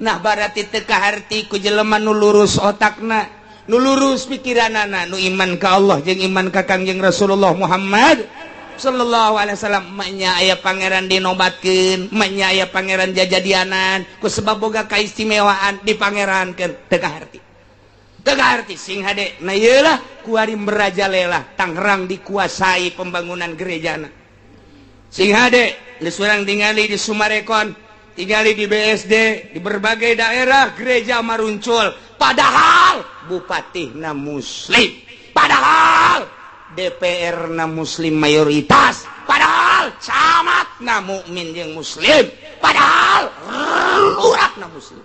Nah berarti teu kaharti ku jelema nu lurus otakna, nu lurus pikiranana, nu iman ka Allah jeung iman ka Kangjeng Rasulullah Muhammad sallallahu alaihi wasallam. Manya aya pangeran dinobatkeun, manya aya pangeran jajadianan, ku sebab boga kaistimewaan dipangerankeun teu kaharti. Teu kaharti sing hade. Nah ieu lah kuari merajalela Tangerang dikuasai pembangunan gerejana. Sing hade geus urang tingali di Sumarekon, tingali di BSD, di berbagai daerah gereja maruncul. Padahal bupatihna muslim, padahal DPR na muslim mayoritas, padahal camat na mukmin jeung muslim, padahal lurah na muslim.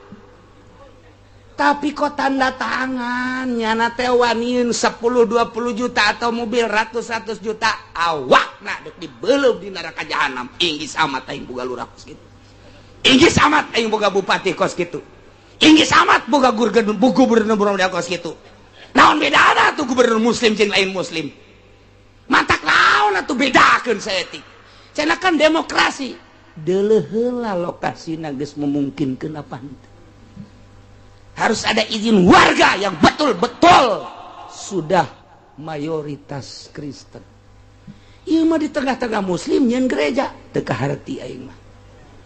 Tapi kok tanda tangan nyana teh waniun 10-20 juta atau mobil ratus-ratus juta awakna deuk dibeuleum di neraka jahanam. Inggis amat aing boga lurah kos kitu. Inggis amat aing boga bupati kos kitu. Inggis amat boga gubernur kos kitu. Naon bedana tuh gubernur muslim jeung lain muslim? Matak naon atuh bedakeun saeutik. Cenah kan demokrasi. Deuleuh heula lokasina geus memungkinkeun apa henteu. Harus ada izin warga yang betul-betul sudah mayoritas Kristen. Ieu mah di tengah-tengah muslim nyeun gereja teu kaharti aing mah.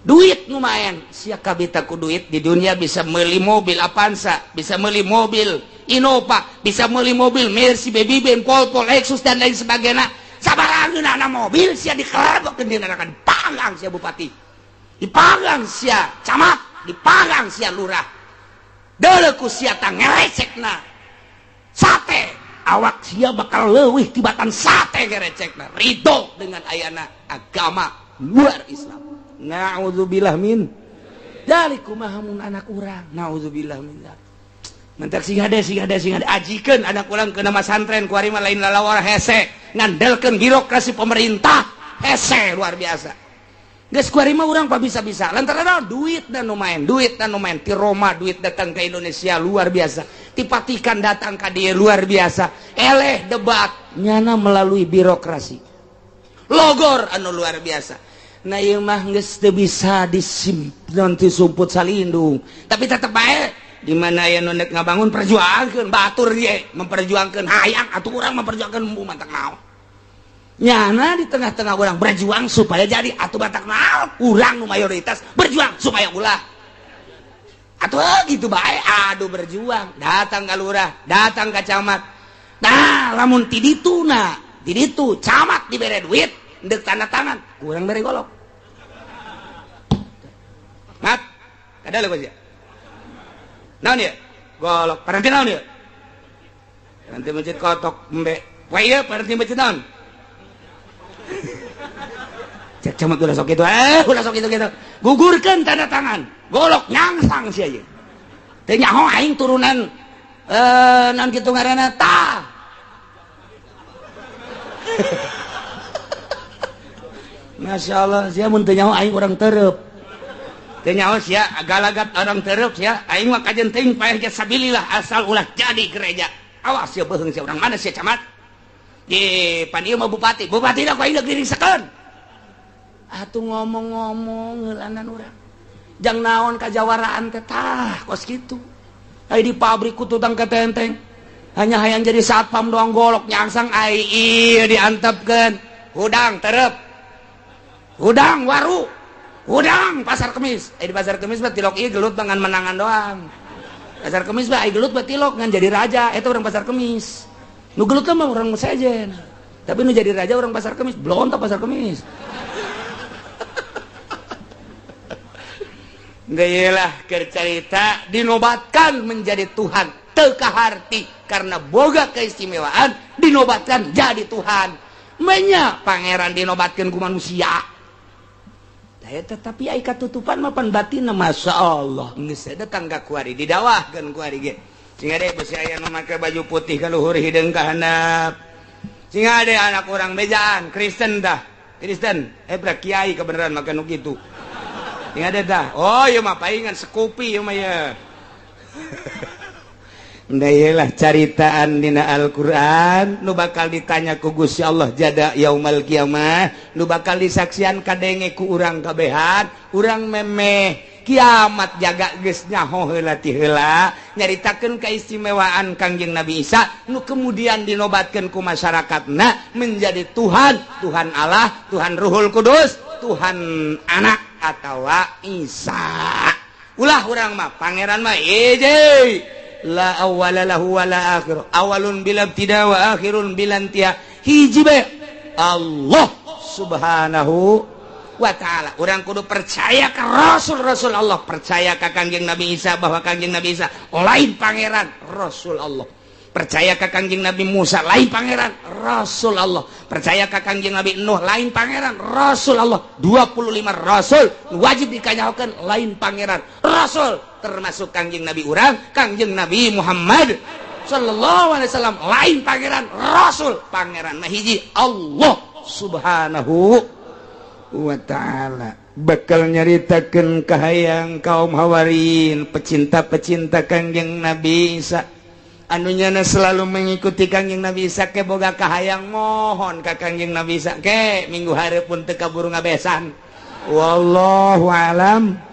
Duit lumayan, sia kabita ku duit di dunia bisa meuli mobil Avanza, bisa meuli mobil Innova, bisa meuli mobil Mercy, Baby Benz, Volvo, Lexus dan lain sebagainya. Sabarangeunana mobil sia dikelebokeun dina neraka, dipanggang sia bupati, dipanggang sia camat, dipanggang sia lurah. Deuleu ku sia tah ngerecekna sate, awak sia bakal leuwih tibatan sate ngerecekna. Ridho dengan ayana agama luar Islam. Na'udzubillah min dzalik, kumaha mun anak urang. Na'udzubillah min dzalik. Mentak sing hade sing hade sing hade ajikeun anak urang ke nama santren ku ari mah lain lalawar hese, ngandelkeun birokrasi pemerintah hese luar biasa. Geus ku ari mah urang pabisa-bisa lantaran duit dan nu main, duit dan nu main ti Roma duit datang ke Indonesia luar biasa, ti Vatikan datang ka dieu luar biasa, eleh debat nyana melalui birokrasi. Logor anu luar biasa. Nah ieu mah geus teu bisa disimpen ti sumput salindung, tapi tetep bae di mana aya nu nek ngabangun perjuangkeun batur ye memperjuangkeun hayang atuh urang memperjuangkeun embung matak naon. Nyana di tengah-tengah urang berjuang supaya jadi atuh batak naon, urang nu mayoritas berjuang supaya ulah. Atuh gitu bae aduh berjuang datang ka lurah, datang ka camat. Nah lamun ti ditu na, ti ditu camat dibere duit ndek tanda tangan, kurang bere golok. Mat, kada leuh sia. Naon ieu? Golok. Paranti naon ieu? Paranti masjid kotok embe. Poe ieu paranti masjid naon? Cek camat ulah sok kitu, ulah sok kitu kitu. Gugurkeun tanda tangan. Golok nyangsang sia ieu. Teu nyaho aing turunan naon kitu ngaranna tah. Masya Allah, sia mun teu nyaho aing urang tereup. Teu nyaho sia galagat orang tereup sia, aing mah kajen teuing paeh ge sabilillah asal ulah jadi gereja. Awas sia beuheung sia urang mana sia camat. Ye, pan ieu mah bupati, bupati da ku aing deuk diringsekeun. Atuh ngomong-ngomong heulanan urang. Jang naon kajawaraan teh tah kos kitu. Ai di pabrik ku tutang ketenteng. Hanya hayang jadi satpam doang golok nyangsang ai ieu diantepkeun. Hudang tereup. Hudang waru, hudang pasar kemis. Di pasar kemis mah tilok ieu gelut dengan menangan doang. Pasar kemis mah ai gelut mah tilok ngan jadi raja, eta urang pasar kemis. Nu gelut mah urang sejen. Tapi nu jadi raja urang pasar kemis, blontok pasar kemis. Geulah keur carita dinobatkan menjadi Tuhan, teu kaharti karena boga keistimewaan dinobatkan jadi Tuhan. Menya pangeran dinobatkeun ku manusia. Tetapi ai katutupan mah pan batinna Masya Allah geus datang ka kuari didawahkeun kuari ge sing ade besi aya nu make baju putih ka luhur hideung ka handap sing ade anak urang bejaan Kristen dah Kristen bra kiai kebenaran make nu kitu sing ade dah oh ieu mah paingan sekupi ieu mah ye. Nah caritaan dina Al-Qur'an nu bakal ditanya ku Gusti Allah jada yaumal kiamah nu bakal disaksian kadenge ku urang kabehan urang memeh kiamat jaga geus nyaho heula ti heula nyaritakeun keistimewaan Kangjeng Nabi Isa nu kemudian dinobatkeun ku masyarakatna menjadi Tuhan, Tuhan Allah, Tuhan Ruhul Kudus, Tuhan Anak atawa Isa. Ulah urang mah pangeran mah hiji la awwala lahu wala akhir, awalun bila ibtida wa akhirun bila intiha, hiji bae Allah subhanahu wa ta'ala. Urang kudu percaya ka rasul-rasul Allah, percaya ka Kangjeng Nabi Isa bahwa Kangjeng Nabi Isa lain pangeran, rasul Allah. Percaya ka Kangjeng Nabi Musa lain pangeran, rasul Allah. Percaya ka Kangjeng Nabi Nuh lain pangeran, rasul Allah. 25 rasul wajib dikanyahokeun lain pangeran, rasul termasuk Kangjeng Nabi urang, Kangjeng Nabi Muhammad sallallahu alaihi wasallam lain pangeran, rasul. Pangeran mah hiji Allah subhanahu wa ta'ala. Bakal nyaritakeun kahayang kaum Hawarin, pecinta-pecinta Kangjeng Nabi Isa anu nyana selalu mengikuti Kangjeng Nabi Isa ke boga kahayang mohon ka Kangjeng Nabi Isa ke minggu hareup pun teu kaburu ngabesan. Wallahu alam.